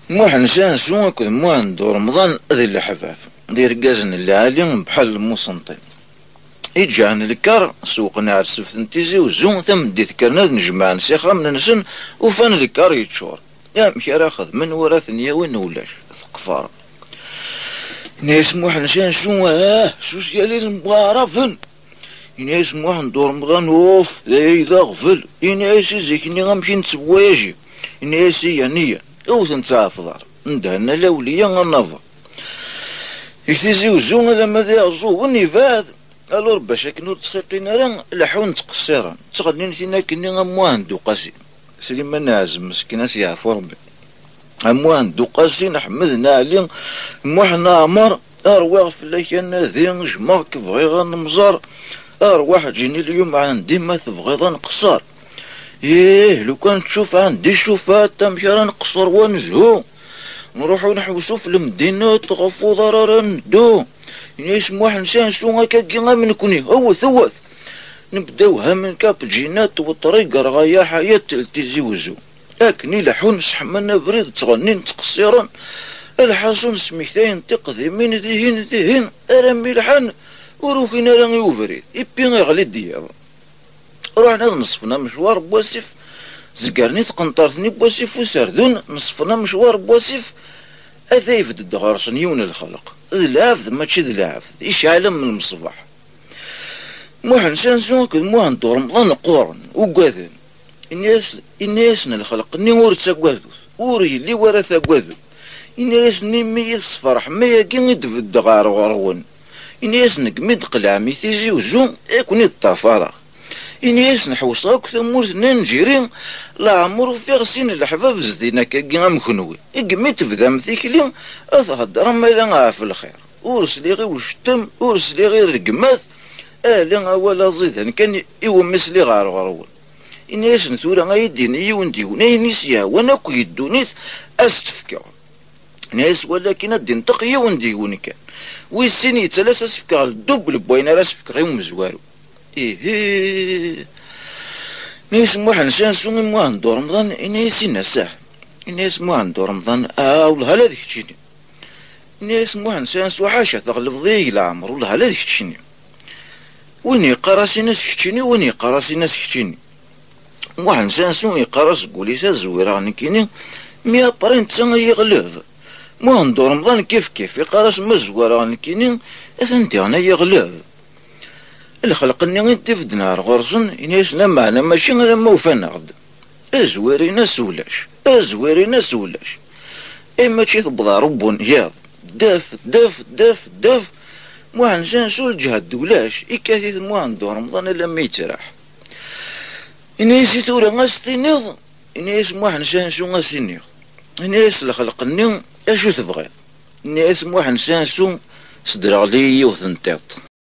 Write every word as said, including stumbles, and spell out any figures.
Muḥend Sansu akked Muḥend Uremḍan d leḥbab, d irgazen n lɛali, bḥal lmusenṭi. Iǧǧan lkar, sewqen ɣer Ssebt n Tizi Uzzu, tameddit kkren ad nejmaɛen s ixxamen-nsen, ufan lkar yeččur. Amek ara xedmen, wara ten-yawin ulac, teqfar. Yenna-yas Muḥend Sansu: "Ah, s usyal i d mbuɛraben." Yenna-yas Muḥend Uremḍan: "Uf, d aya i d aɣbel." Yenna-yas: "I zik-nni amek i nettebwayaji?" Yenna-yas: "Iyan, iyan, awten-tt ɣef ḍar. Ndhen ala awliya anabaḍ." Deg Tizi Uzzu, alamma d Iɛeẓẓugen, yebɛed. Alors, bac akken ur ttxiqin ara, leḥḥun ttqeṣṣiren, ttɣennin tin akkenni am Muḥend Uqasi. Sliman Ɛazem, meskin, ad s-yeɛfu Rebbi. Am Muḥend Uqasi, n Ḥmed, n Ɛli, Muḥ n Ɛmer, rwiɣ fell-ak anadi, jmeɣ-k, bɣiɣ ad nemẓer. Arwaḥ ǧini lyum ɛandi, ma tebɣiḍ ad nqeṣṣer. Ih, lukan tcuf ɛandi cufat, amek ara nqeṣṣer wa nezhu? Nruḥ u nḥewsu f lemdinat, ɣef uḍar ara neddu. Yenna-yas Muḥend Sansu: "Akkagi am nekni, ewwet, ewwet." Nebda wehhamen kapǧinat, weṭri, gerɣaya, ḥayat, l Tizi Uzzu. Akken i leḥḥun, sseḥman abrid, ttɣennin, ttqeṣṣiren. Lḥaṣun, smektayen tiqdimin dihin, dihin, armi lḥan, ur ukin ara i ubrid. Ipi iɣli-d yiḍ. Ruḥen ad neṣfen amecwar n wasif, zegren i tqenṭert-nni n wasif userdun, neṣfen amecwar n wasif, ata yebded ɣer-sen yiwen n lxelq. D lɛebd, mačči d lɛebd, icɛel am lmeṣbaḥ. Muḥend Sansu akked Muḥend Uremḍan qquren, ugaden. Inna-yas-, inna-yasen lxelq-nni: "Ur ttagadut, ur yelli wara tagadut." Inna-yasen: "Imi i tesferḥem ayagi i d-beddeɣ ɣer ɣur-wen." Inna-yasen: "Degmi d-qelɛem i Tizi Uzzu, i ken-id-ṭṭafareɣ." Inna-yasen: "Ḥewseɣ akk tamurt n Anǧiri, leɛmer ufiɣ sin n leḥbab zdin akkagi am kenwi. Degmi tebdam tikli, ad theddrem ala ɣef lxir. Ur sliɣ i ucettem, ur sliɣ i rregmat, ala awal aẓidan kan iwumi sliɣ ɣer ɣur-wen." Inna-yasen: "Tura ad yi-d-yini yiwen deg-wen ayen i s-yehwan akk di ddunit, ad s-t-fkeɣ." Inna-yas: "Walakin ad d-inṭeq yiwen deg-wen kan. Wis sin yettalas ad s-fkeɣ ldubel n wayen ara s-fkeɣ i umezwaru." Ihi. Inna-yas Muḥend Sansu i Muḥend Uremḍan, inna-yas: "Inna sah." Inna-yas Muḥend Uremḍan: "Ah, wellah ala d keččini." Inna-yas Muḥend Sansu: "Ḥaca, teɣlebḍ-iyi leɛmer, wellah ala d keččini." Win yeqqar-as: "Ini-as keččini", win yeqqar-as: "Ini-as keččini." Muḥend Sansu yeqqar-as deg wul-is: "Ad zwireɣ nekkini, mi après netta ad yeɣleb." Muḥend Uremḍan kif kif, yeqqar-as: "Ma zwareɣ nekkini, atan diɣen ad yeɣleb." Lxelq-nni i d-ibedden ar ɣur-sen, ini-as: "Lameɛna mačči alamma ufan-aɣ-d. Azwir-ines ulac, azwir-ines ulac." I mačči tewweḍ ɣer ubunyiḍ, def, def, def, def, Muḥend Sansu lǧehd ulac, ikkat-it Muḥend Uremḍan alamma yettraḥ. Ini-as: "I tura a s-tiniḍ?" Ini-as Muḥend Sansu: "A s-iniɣ." Ini-as lxelq-nni: "Acu tebɣiḍ?" Ini-as Muḥend Sansu: "Sdreɣli yiwet n tiṭ."